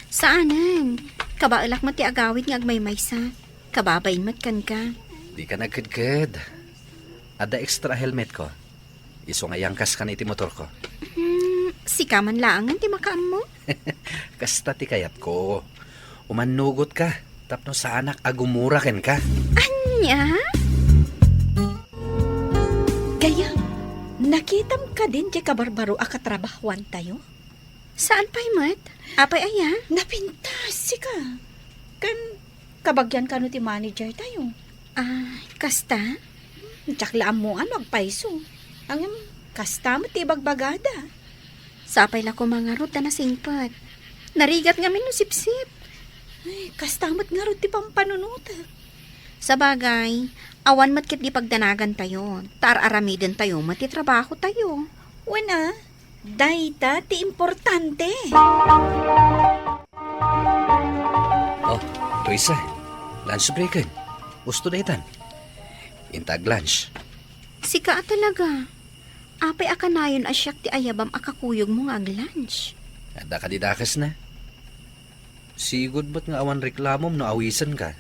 Saanen. Kabaelak met ti agawid nga agmaymaysa. Kababain met kenka. Di ka nagkedked. Adda extra helmet ko. Isu nga iyangkas kan iti motor ko. Hmm, sika man laengen ti makaammo? Kasta ti kayatko. Umannugot ka, tapno saanak a gumura kenka. Ania? Gayam, nakitam kadin ti kabarbaro a katrabahuantayo? Saan pay met? Apay aya? Napintas, sika. Ken kabagian kano ti manager tayo? Ah, kasta? Diak la ammoan no agpayso. Ngem, kasta met ti ibagbagada. Sapay la koma ngarud ta nasingpet. Narigat ngamin no sipsip. Ay, kasta met ngarud ti pampanunotek. Sabagay, awan met ketdi pagdanagantayo, ta ar-aramidentayo met ti trabahotayo. Wen a, dayta ti importante. Oh, Luisa, lunch break-en. Husto daytan. Inta ag-lunch. Sika a talaga. Apay a kanayon a siak ti ayabam a kakuyogmo nga ag-lunch? Adda kadi dakesna. Sigud met nga awan reklamom no awisenka.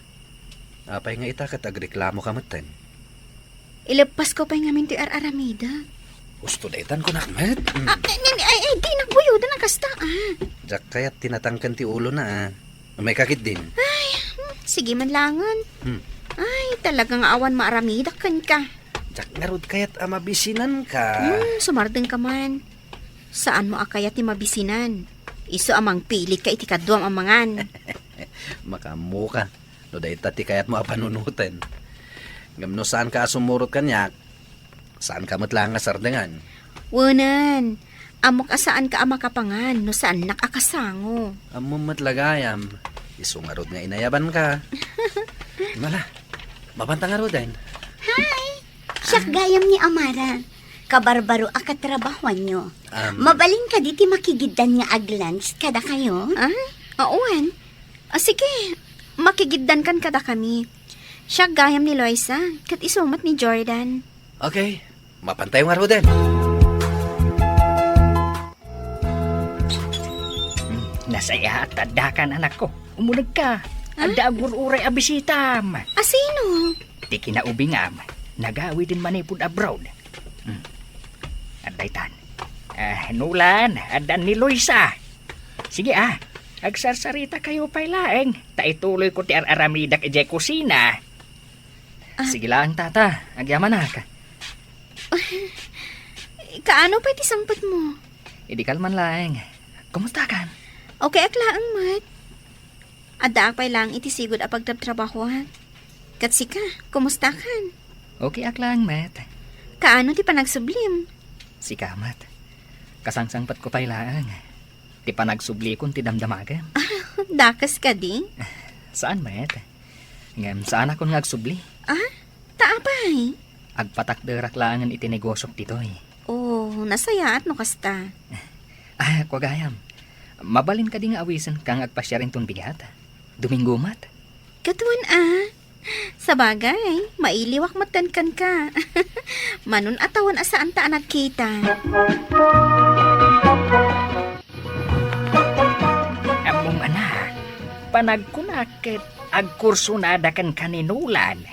Apay nga ita ket agreklamoka metten? Ileppasko pay ngamin toy ar-aramidek. Husto daytan kunak met. Mm. Ah, ay, ay, ay, ay, di nagbuyodan a kasta, ah. Diak kayat ti natangken ti ulona, ah. Umayka ketdin. Ay, hmm, sige man langen. Hmm. Ay, talaga nga awan maaramidak kenka. Diak ngarud kayat a mabisinanka. Hmm, sumardengka man. Saanmo a kayat ti mabisinan? Isu a mangpilitka iti kaduam a mangan. Makaammoka no dayta ti kayatmo a panunoten. Ngem no saanka a sumurot kaniak, saanka met laeng a sardengan. Wenen, ammok a saanka a makapangan no saannak a kasango. Ammom met la gayam, isu ngarud nga inayabanka. Mala, mapanta ngaruden. Hi! Siak gayam ni Amara. Kabarbaro a katrabahuanyo. Am. Mabalin kadi ti makigiddan nga ag-lunch kadakayo? Ah, awan. Ah, sige, makigiddankan kadakami. Siak gayam ni Loisa, ket isu met ni Jordan. Okay, mapantayo ngaruden. Hmm, nasayaat ta addakan, anakko. Umunegka. Ah? Adda agur-uray a bisitam. A sino? Ti kinaubingam, nagawiden manipud abroad. Hmm. Addaytan. Ah, Nolan, addan ni Loisa. Sige, ah, agsarsarita kayo pay laeng, ta ituloy ko ti ar-aramidak idiay kusina. Ah. Sige laeng, tata, agyamanak. Kaano pay ti sangpetmo? Idi kalman laeng. Kumustakan? Okay ak laeng met. Addaak pay laeng iti sigud a pagtrabtrabahoak. Ket sika, kumustakan? Okay ak laeng met. Kaano ti panagsublim? Sika met. Kasangsangpetko pay laeng. Ti panagsublikon ti damdamagem. Dakes kadi? Saan met. Ngem saanakon nga agsubli. Ah? Ta apay? Agpatakderak laengen iti negosiok ditoy. Oh, nasayaat no kasta. Ah, kua gayam. Mabalin kadi nga awisenka nga agpasiar inton bigat? Domingo met? Ket wen a. Sabagay, mailiwak met kenka. Manon a tawen a saanta a nagkita. Ammom, anak, panagkunak ket agkursonada kenka ni Nolan.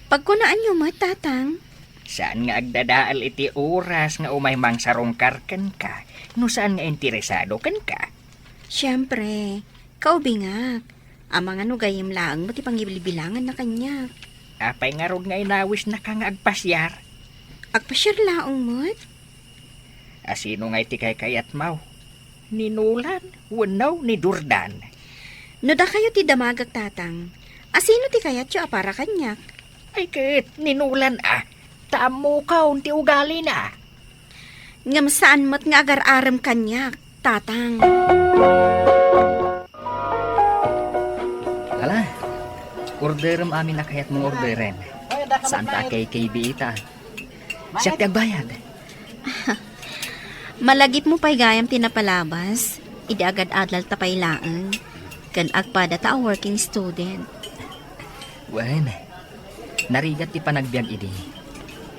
Pagkunaanyo met, Tatang. Saan nga agdadael iti oras nga umay mangsarungkar kenka no saan nga interesado kenka. Siempre, kaubingak. Amangan no gayyem laeng met ti pangibilbilanganna kaniak. Apay ngarud nga inawisnaka nga agpasiar? Agpasiar laeng met. Asino ngay ti kaykayatmo? Ni Nolan wenno ni Jordan? No dakayo ti damagek, Tatang, asino ti kayatyo a para kaniak? Ay ket, ni Nolan a. Ta ammokon ti ugalina. Ngem saan met nga agar-arem kaniak, Tatang. Ala, orderem amin a kayatmong orderen. Saanta a K K B ita. Siak ti agbayad. Malagipmo pay gayam ti napalabas, idi agad-adal ta pay laeng, ken agpadata a working student. Wen, narigat ti panagbiag idi.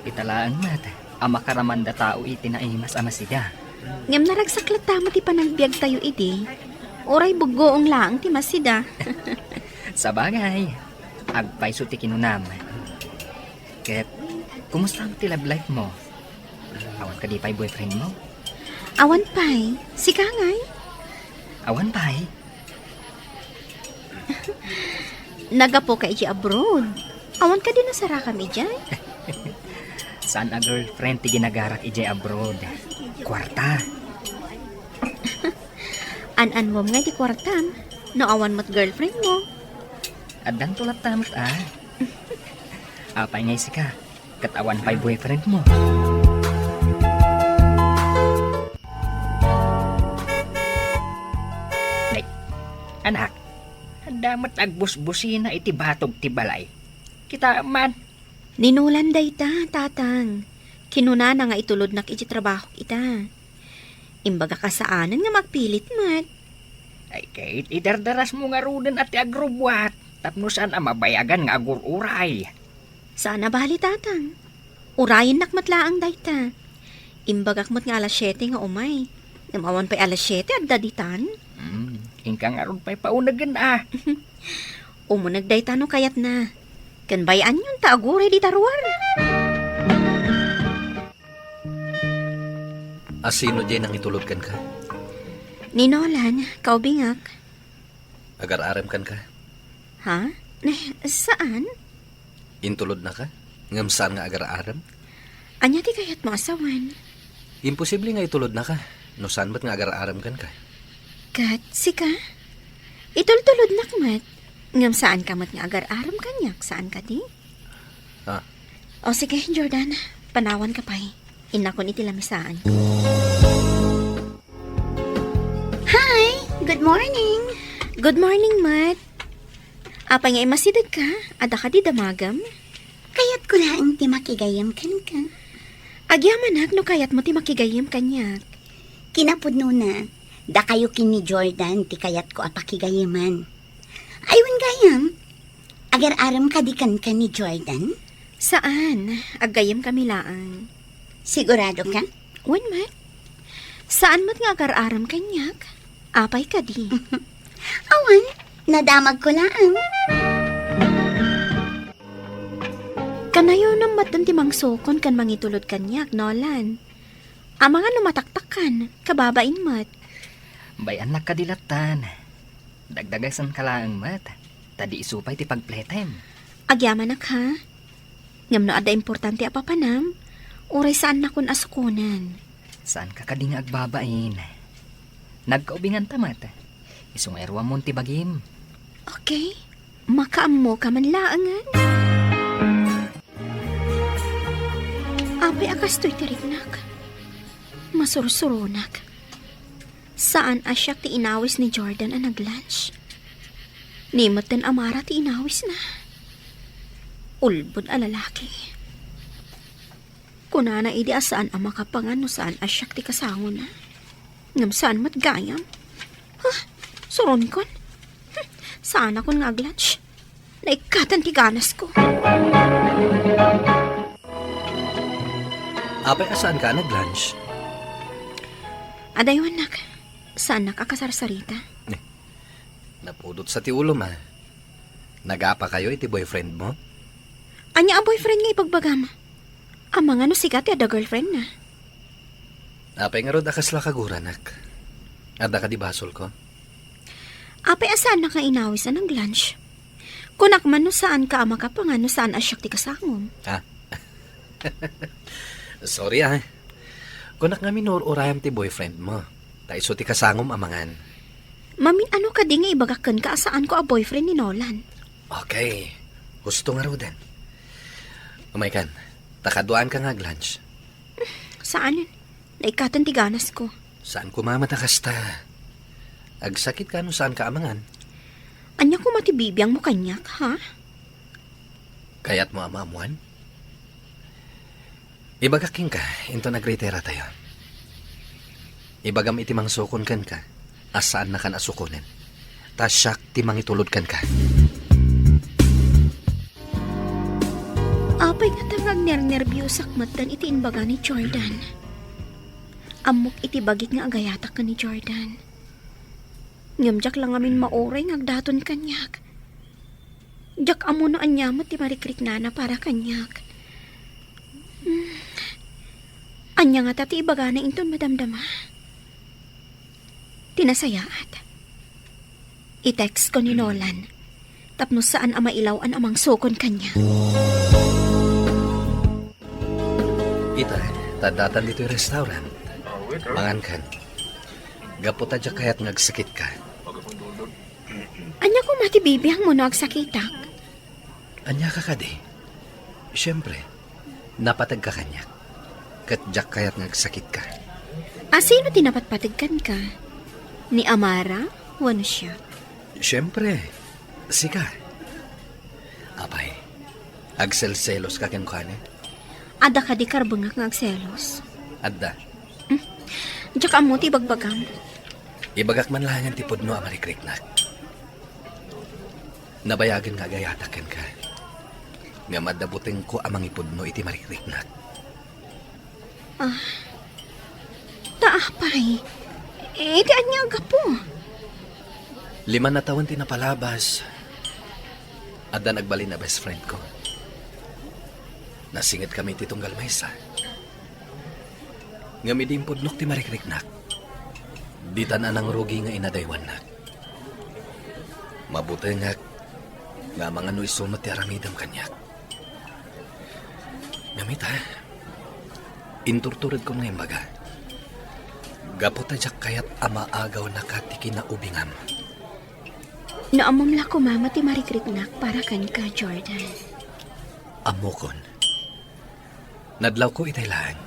Ita laeng met a makaramanda tao iti naimas a masida. Ngem naragsak latta met ti panagbiagtayo idi. Uray buggoong laeng ti masida. Sabagay, agpayso ti kinunam. Ket, kumusta met ti love life mo? Awan kadi pay boyfriend mo? Awan pay. Sika ngay? Awan pay. Naggapuka idiay abroad. Awan kadi nasarakam idiay? Saan a girlfriend ti ginagarak idiay abroad. Kuarta. An-anmom ngay ti kuartam, no awan met girlfriend mo. Addanto latta met a. Apay ngay sika, ket awan pay boyfriend mo? Nay, anak, adda met agbusbusina iti batog ti balay. Kitaem man. Ni Nolan dayta, Tatang. Kinunana nga itulodnak iti trabahok ita. Imbagak a saanen nga magpilit met. Ay, ket idardarasmo ngaruden a ti agrubbuat, tapno saan a mabayagan nga agur-uray. Saan a bali, Tatang. Urayennak met laeng dayta. Imbagak met nga alas siete nga umay. Ngem awan pay alas siete, adda ditan. Hmm, inka ngarud pay paunegen a. Umuneg dayta no kayatna. Ken bay-anyon ta aguray dita ruar. Asino diay nangitulod kenka? Ni Nolan, kaubingak. Agar-arem kenka? Ha? Ne, saan? Intulodnaka, ngem saan nga agar-arem? Ania ti kayatmo a sawen? Imposible nga itulodnaka, no saan met nga agar-arem kenka. Ket sika? Itultulodnak met, ngem saanka met nga agar-arem kaniak, saan kadi? Ah. O sige, Jordan, panawanka pay. Innakon iti lamisaan. Hi! Good morning! Good morning, Mat. Apay nga immasidegka? Adda kadi damagem? Kayatko laeng ti makigayyem kenka. Agyamanak no kayatmo ti makigayyem kaniak. Kinapudnona, dakayo ken ni Jordan ti kayatko a pakigayyeman. Ay, wen gayam, agar-arem kadi kenka ni Jordan? Saan, aggayyemkami laeng. Sigurado ka? Wen met. Saan met nga agar-arem kaniak? Apay kadi? Awan, nadamagko laeng. Kanayon a maton ti mangsukon ken mangitulod kaniak, Nolan. Amangan no mataktakkan, kababain met. Bay-annak kadi lattan. Dagdagasenka laeng met, ta di isu pay ti pagpletem. Agyamanak, ha? Ngem no adda importante a papanam, uray saannakon a sukonen. Saanka kadi nga agbabain? Nagkaubinganta met. Isu nga iruamon ti bagim. Okay. Makaammoka man laengen. Apay a kastoy ti riknak? Masursuronak. Saan a siak ti inawis ni Jordan a nag-lunch. Ni metten a Mara ti inawisna. Ulbod a lalaki. Kunana idi a saan a makapangan no saan a siak ti kasangona. Ngem saan met gayam. Ha? Suronkon? Hmm, saanakon nga ag-lunch. Naikatan ti ganasko. Apay a saanka a nag-lunch? Adaywannak, saannak a kasarsarita. Eh, napudot sa ti ulom, a. Nagapakayo iti boyfriend mo? Ania a boyfriend nga ibagbagam? Amangan no sika ti adda girlfriend na. Apay ngarud a kasla kaguranak? Adda kadi basolko? Apay a saannak nga inawis a nag-lunch? Kunak man no saanka a makapangan no saan a siak ti kasangom. Ah. Sorry, ah. Kunak nga minur-urayam ti boyfriend mo. Ta isu ti kasangom a mangan. Mamin-ano kadi nga ibagak kenka a saanko a boyfriend ni Nolan? Okay. Husto ngaruden. Umaykan, ta kaduaanka nga ag-lunch. Saanen. Naikatan ti ganasko. Saan koma met a kasta? Agsakitka no saanka a mangan. Ania koma ti bibiangmo kaniak, ha? Kayatmo a maammuan? Ibagak kenka, inton agritiratayo. Ibagam iti mangsukon kenka a saannakan a sukonen. Ta siak ti mangitulod kenka. Apay ngata nga agnernerbiosak metten iti imbaga ni Jordan? Ammok iti bagik nga agayatak ken ni Jordan. Ngem diak la ngamin mauray nga agdaton kaniak. Diak ammo no ania met ti marikriknana para kaniak. Hmm. Ania ngata ti ibagana inton madamdama? Ti nasayaat, i-text ko ni Nolan tapno saan a mailaw-an a mangsukon kaniak. Ita, ta addatan ditoy restaurant. Mangankan. Gapu ta diak kayat nga agsakitka. Ania koma ti bibiangmo no agsakitak? Ania ka kadi? Siempre, napateg ka kaniak. Ket diak kayat nga agsakitka. A sino ti napatpateg kenka? Ni Amara wenno siak? Siempre, sika. Apay, agselselos ka kenkuana? Adda kadi karbengak nga agselos? Adda. Hmm? Diak ammo ti ibagbagam. Ibagak man laengen ti pudno a marikriknak. Nabayagen nga agayatak kenka. Ngem adda butengko a mangipudno iti marikriknak. Ah. Ta apay? Iti ania a gapu? Lima a tawen ti napalabas. Addan agbalin a best friend ko. Nasingetkami iti tunggal maysa. Ngem idi impudnok ti marikriknak, ditan a nangrugi nga inadaywannak. Mabutengak nga amangan no isu met ti aramidem kaniak. Ngem ita, inturturedkon nga imbaga, gapu ta diak kayat a maagawnaka ti kinaubingam. No ammom la koma met ti marikriknak para kenka, Jordan. Ammokon. Nadlawko itay laeng.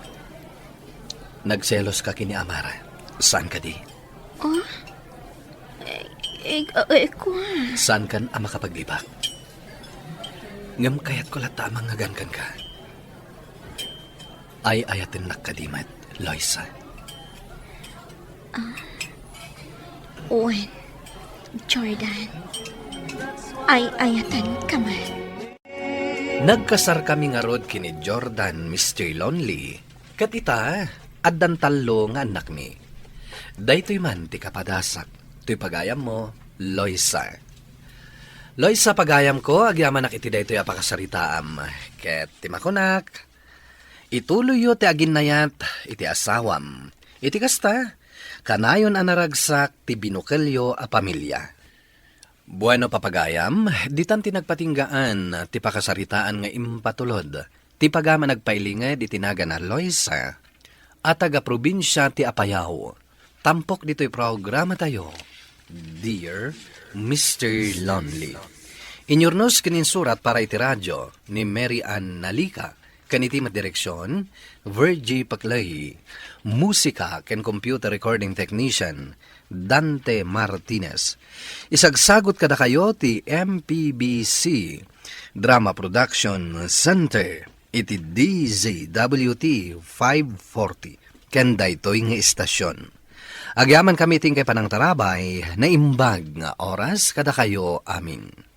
Nagseloska ken ni Amara. Saan kadi? Oh? Eh, eh, eh, kua. Saankan a makapaglibak. Ngem kayatko latta a mangngegan kenka. Ay-ayatennak kadi met, Loisa? Ah, wen, Jordan. Ay-ayatenka met. Nagkasarkami ngarud ken ni Jordan, Mister Lonely. Ket ita, addan tallo nga annakmi. Daytoy man ti kapadasak, toy pagayammo, Loisa. Loisa, pagayamko, agyamanak iti daytoy a pakasaritaam. Ket ti makunak, ituloyyo ti aginnayat iti asawam. Iti kasta, kanayon a naragsak ti binukelyo a pamilia. Bueno, papagayam, ditan ti nagpatinggaan ti pakasaritaan nga impatulod ti pagayam a nagpailinged iti nagana Loisa a taga-probinsia ti Apayao. Tampok ditoy programatayo, Dear Mister Lonely. Inyurnos ken insurat para iti radio ni Mary Ann Nalica, Ken iti met direksion, Virgie Paclay. Musika ken computer recording technician, Dante Martinez. Isagsagot kadakayo ti M P B C Drama Production Center iti D Z W T five forty. Ken daytoy nga istasyon. Agyamankami iti inkay panangtarabay, naimbag nga oras kadakayo amin.